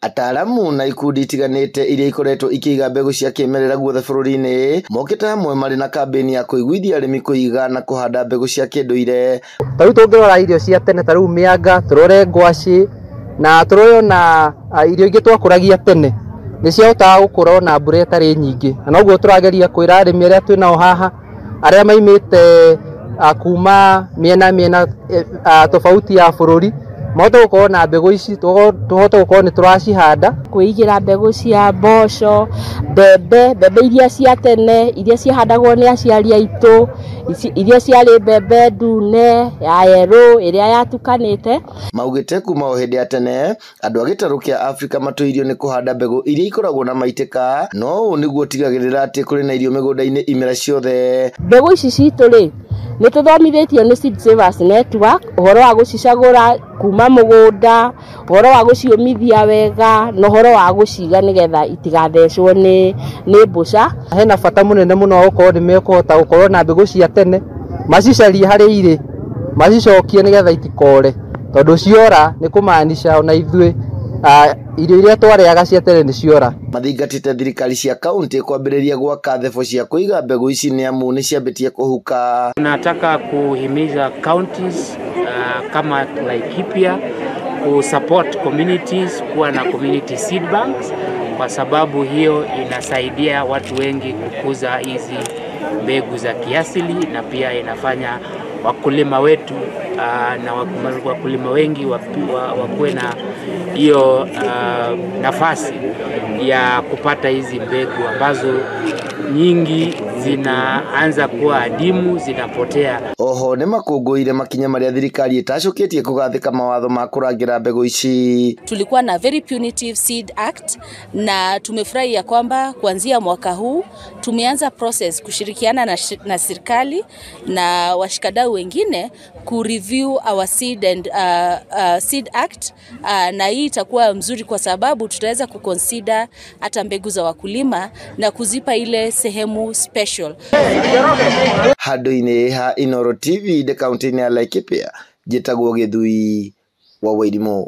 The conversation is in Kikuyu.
Ataaramu na ikundi itiganĩte iria ikoretwo ikĩiga mbegũ cia kĩmerera guothe bũrũri-inĩ mokĩte hamwe marĩ na kambĩini ya kũiguithia arĩmi kũiga na kũhanda mbegũ cia kĩndũire. Ta rĩu tũngĩrora irio cia tene ta rĩu mĩanga, tũrore ngwacĩ na tũrore ona irio ingĩ twakũragia tene nĩ ciahotaga gũkũra ona mbura ĩtarĩ nyingĩ, na noguo tũrageria kwĩra arĩmi arĩa twĩ nao haha arĩa maimĩte kuma mĩena mĩena tofauti ya bũrũri mahote gũkorwo na mbegũ ici, tũhote gũkorwo nĩ tũracihanda. Kwĩigĩra mbegũ cia mboco, mbembe, mbembe iria cia tene iria ciahandagwo nĩ aciari aitũ, iria ciarĩ mbembe ndune, ya yerũ, ĩrĩa yatukanĩte. Maugĩte kuma o hĩndĩ ya tene andũ a gĩtarũ kĩa Afrika matũirio nĩ kũhanda mbegũ iria ikoragwo na maitĩka, no ũũ nĩguo ũtigagĩrĩra atĩ kũrĩ na irio mĩgũnda-inĩ imera ciothe. Mbegũ ici citũ rĩ, nĩ tũthomithĩtio nĩ Seed Savers Network ũhoro wa gũcicagũra kuma mũgũnda, ũhoro wa gũciũmithia wega na ũhoro wa gũciga nĩgetha itigathecwo nĩ mbũca. Hena bata mũnene mũno wa gũkorwo nĩ mekũhota gũkorwo na mbegũ cia tene, macicarie harĩa irĩ, macicokie nĩgetha itikore, tondũ ciora nĩ kũmaanisha ona ithuĩ irio iria twarĩaga cia tene nĩ ciora. Mathingatĩte thirikari cia kaunti kwambĩrĩria gwaka thebo cia kũiga mbegũ ici nĩ amu nĩ ciambĩtie kũhuka. Tunataka kuhimiza counties kama Laikipia kusupport communities kuwa na community seed banks, kwa sababu hiyo inasaidia watu wengi kukuza hizi mbegu za kiasili na pia inafanya wakulima wetu na wakulima wengi wakuwe na hiyo nafasi ya kupata hizi mbegu ambazo nyingi zinaanza kuwa adimu, zinapotea. Oho nĩ makũngũĩire makinya marĩa thirikari ĩtacũkĩtie kũgathĩka mawatho ma kũrangĩra mbegũ ici. Tulikuwa na very punitive seed act na tumefurahi ya kwamba kuanzia mwaka huu tumeanza process kushirikiana na serikali na washikadau wengine ku review our seed and seed act, na hii itakuwa mzuri kwa sababu tutaweza kuconsider hata mbegu za wakulima na kuzipa ile sehemu special. Handũ-inĩ ha Inooro TV the county-inĩ ya Laikipia, njĩtagwo Gĩthui wa Wairimu.